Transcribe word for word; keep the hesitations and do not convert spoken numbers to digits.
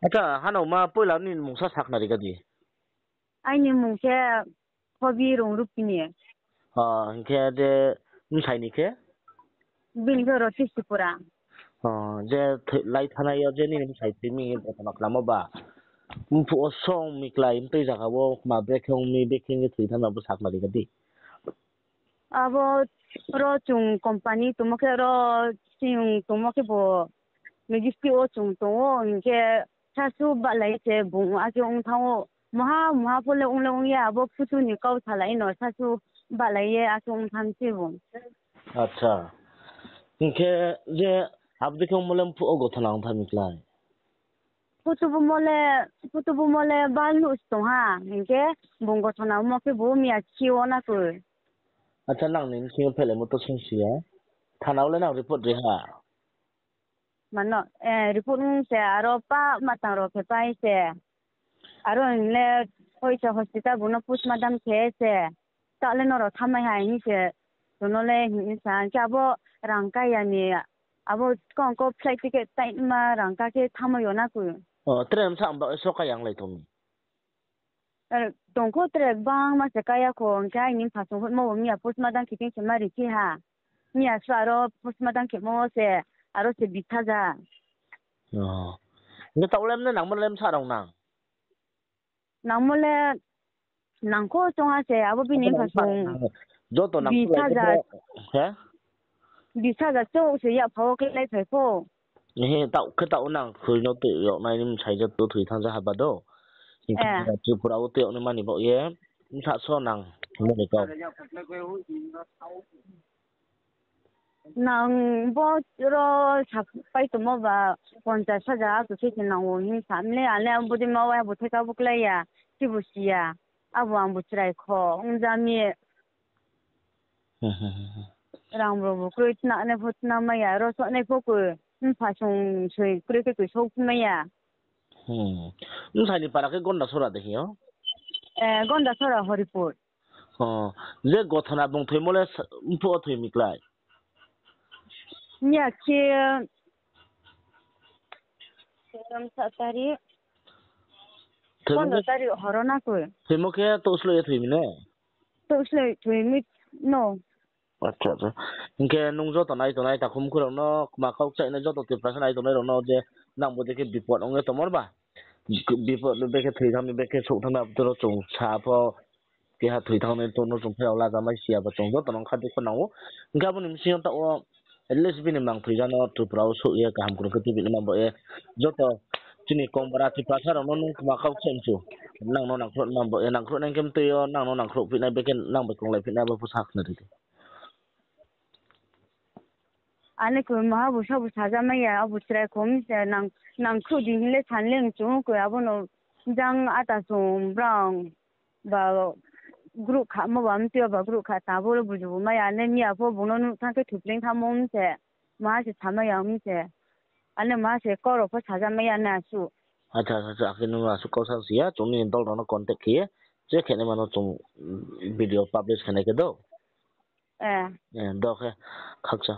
Acha, hano ma poila nini mungsa sakhnari kha di. Aini mung khe Khobi Rung Rupini. Hing khe je bsai ni khe? Bini khe Roti Sipura. Je lai thanai yo je nini bsai thoi mi ghotona khlamo ba, mphuh wo song mi klái, mtui zaga wo ma brekhe ong mi, brekhe ong ye thoi thanng mi abo sakhnari kha di. Abo ro chung company tongmo khe ro, chung tongmo khe bo Majestic wo chung tong ou, hing khe sasu bahlai se bung akhe ong thanng ou. Maha maha pho le ong le ong ya, abo phutu ni kau salai no sasu bahlai ye akhe ong thanng se bung. Acha. Hing khe je abo dei khe ongmo le mphuh wo ghotona ong thanng mi klái? Phutu bumo le, phutu bumo le bal nuh se tong ha, hing khe bung ghotona ongmo khe bo miya khi wo na koi. Acha, nang ni bsing yo phelaimo to sungsi ya. Thana wo le nang report ri ha? Mano, report ong se aro pa matang rao khe pai se. Aro hing le hoisa hospital bung no postmortem khe se. Taoh le nrao thanngmai ha hing se, chung no le hing sa, hing khe abo rang kái ya ni, abo skang kau flight ticket taima rang ká khe thanngmai yo na koi. Tre bsa amba so kái ya onglai tong mi? Tong kho tre gbangma se kái ya kho, hing khe aini mpha sung hoihmo bo miya postmortem khe thing se ma ri khe ha. Miya so aro postmortem khemo wo se, aro se bis hajar. Hing khe taoh le mne nangmo le bsa rao nang? Nangmo le nang kho choung ha se, abo bini mpha sung. Joto nang bis hajar, bis hajar chouh se yakpha wo kláiphai pho. Taoh khe taoh nang khui no tui yag nai ni bsai joto thoi thanng ja ha ba do. Hing khe Tripura wo tui yag nai mani baoh ye bsa so nang hingmo ni kau. Nang bo ro sapai tongmo ba ponchas hajar ato khe se nang ou hing sa mle, ale ang bodei ma wa bo theka bo klái ya, khibu si ya, abo ang bo chrai kho ongja mi. Rang rao bu kroi tnanai pho tnamai ya, ro sohnai pho koi, mpha sung soi kroi khe koi souhphimai ya. Bsai ni para khe Gondasora de hing yo? Gondasora Horipur. Je ghotona bung thoimo le mphuh wo thoi mi klái? Miya khe pondro tarik horo na koi. Thoimo khe touhsloih ye thoi mi ne? Touhsloih thoi mi no. Hing khe nung joto nai tongnai takhu mkhu rao no, kma kau kchaih nai joto Tiprasa nai tongnai rao no je nang bo dei khe bipot ong ye tongmo ba, bipot bekhe thoi thanng mi, bekhe souh thanng mi, abo tei ro chung sa pho keha thoi thanng nai to no chung pherao laja mai si ya ba chung joto no kha dukho nang ou. Hing khe abo ni bsing yo taoh wo at least bini mang thoi ja no Tripura wo souh ye kaham krung khe tuibi nai ma bo ye joto chini Kongbara Tiprasa rao no nung kma kau kchaih mchu, nang no nangkhruh nai ma bo ye, nangkhruh nai khe mtui yo nang no nangkhruh phi nai, bekhe nang bai krunglai phi nai abo pho sakhnari di. Ane koi maha bo sabo saja mai ya, abo chrai kho mi se nang, nangkhruh di hing le san le mchu koi abo no jang ata sung brang ba group khamo ba mtui yo ba group kha ta bo le buju bo mai ya, ane miya pho bung no nuh thanng khe thupleing thanngmo mi se, maha se samai ya mi se, ane maha se kau rao pho saja mai ya na su. Acha, acha, akhe nung asuh kau sa si ya, chung ni dol rao no contact khe ye, je khe nai ma no chung video publish khe nai khe do. Do khe, khakcha.